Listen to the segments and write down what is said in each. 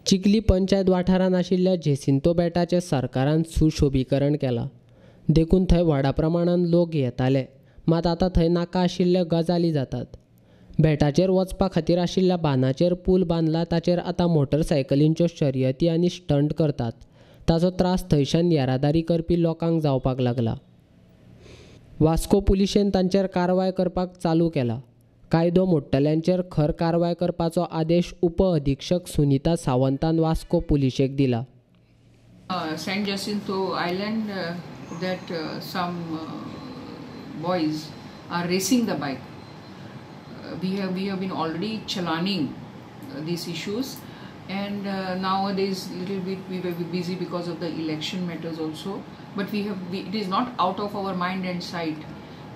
चिखली पंचायत वाठारांत आशिल्ल्या जेसिंतो बेटाचें सरकारान सुशोभीकरण केलां, देखून थंय व्हडा प्रमाणान लोक येताले. मात आतां थंय नाका आशिल्ल्यो गजाली जातात. बेटाचेर वचपा खातीर आशिल्ल्या बांदाचेर पूल बांदला, ताचेर आतां मोटरसायकलींच्यो शर्यती आनी स्टंट करतात. ताचो त्रास थंयच्यान येरादारी करपी लोकांक जावपाक लागला. वास्को पुलिशेन तांचेर कारवाय करपाक चालू केला. कायदो मोडटल्यांचेर खर कारवाय करपाचो आदेश उप अधीक्षक सुनीता सावंतान वास्को पुलिशेक दिला. Saint Jacinto Island that some boys are racing the bike. We have been already chalaning these issues, and nowadays little bit we were busy because of the election matters also, but it is not out of our mind and sight.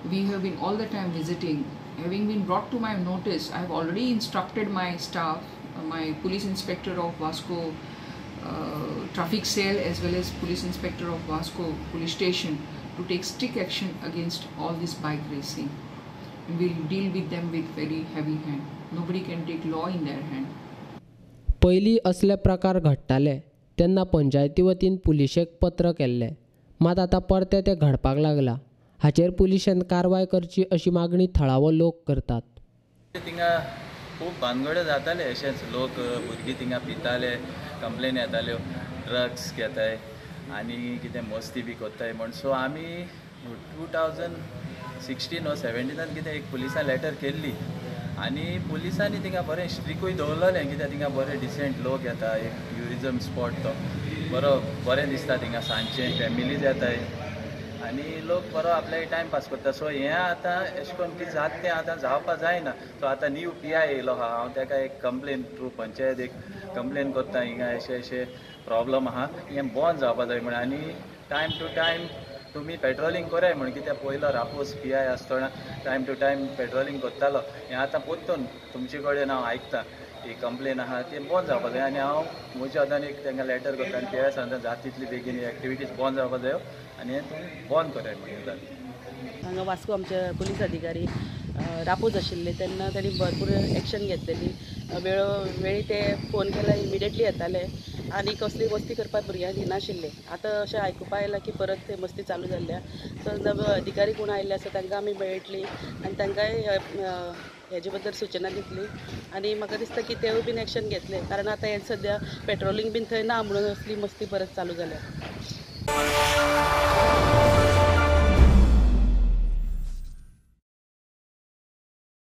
We have been all the time visiting. Having been brought to my notice, I have already instructed my staff, my police inspector of Vasco traffic cell as well as police inspector of Vasco police station to take strict action against all this bike racing. And we'll deal with them with very heavy hand. Nobody can take law in their hand. पयलीं असले प्रकार घडटाले तेन्ना पंचायती वतीन पुलिशेक पत्र केल्लें, मात आतां परतें तें घडपाक लागलां. हाचेर पुलिशेन कारवाय करची अशी मागणी थळावो लोक करतात. थिंगा खूब भानगड्यो जाताले, अशेंच लोक भुरगीं थिंगा पिताले, कंप्लेन येताल्यो, ड्रग्स घेताय आनी कितें मस्ती बी करताय म्हण. सो आमी 2016 or 17 कितें एक पुलिसान लेटर केल्ली आनी पुलिसांनी थिंगा बरें स्ट्रिकूय दवरलेलें, कित्याक थिंगा बरें डिसेंट लोक येता, एक ट्युरिजम स्पॉट तो बरो बरें दिसता थिंगा, सांजचें फॅमिलीज येताय आनी लोक बरो आपल्याक टायम पास करता. सो हें आतां एशें करून कितें जाता तें आतां जावपा जायना. सो आतां न्यू पी I येयलो आहा, हांव ताका एक कंप्लेन थ्रू पंचायत एक कंप्लेन करता, हिंगा अशें अशें प्रॉब्लम आहा, हें बंद जावपा जाय म्हण. आनी टायम टू टायम तुमी पेट्रोलिंग कराय म्हण, कित्याक पयलो रापोस पी I आसतना टायम टू टायम पेट्रोलिंग करतालो. हें आतां परतून तुमचे कडेन हांव आयकतां ही कंप्लेन आहा ती बंद जावपा जाय. आनी हांव म्हज्या हातान एक तांकां लेटर करता आनी पी I सांगता जाता तितली बेगीन ही एक्टिविटीज बंद जावपा जायो आनी हें तुमी बंद कराय म्हणून. हांगा वास्को आमचे पुलीस अधिकारी रापोज आशिल्ले तेन्ना तांणी भरपूर एक्शन घेतलेली. वेळोवेळी ते फोन केल्यार इमिडिएटली येताले आनी कसली मस्ती करपाक भुरग्यांक दिनाशिल्ले. आतां अशें आयकुपा आयलां की परत ते मस्ती चालू जाल्ल्या. सो नवे अधिकारी कोण आयिल्ले आसा तांकां आमी मेळटली आनी तांकांय हेजे बद्दल सुचना दितली आनी म्हाका दिसता की तेवूय बीन एक्शन घेतले, कारण आतां हें सद्या पेट्रोलिंग बीन थंय ना म्हणून असली मस्ती परत चालू जाल्या.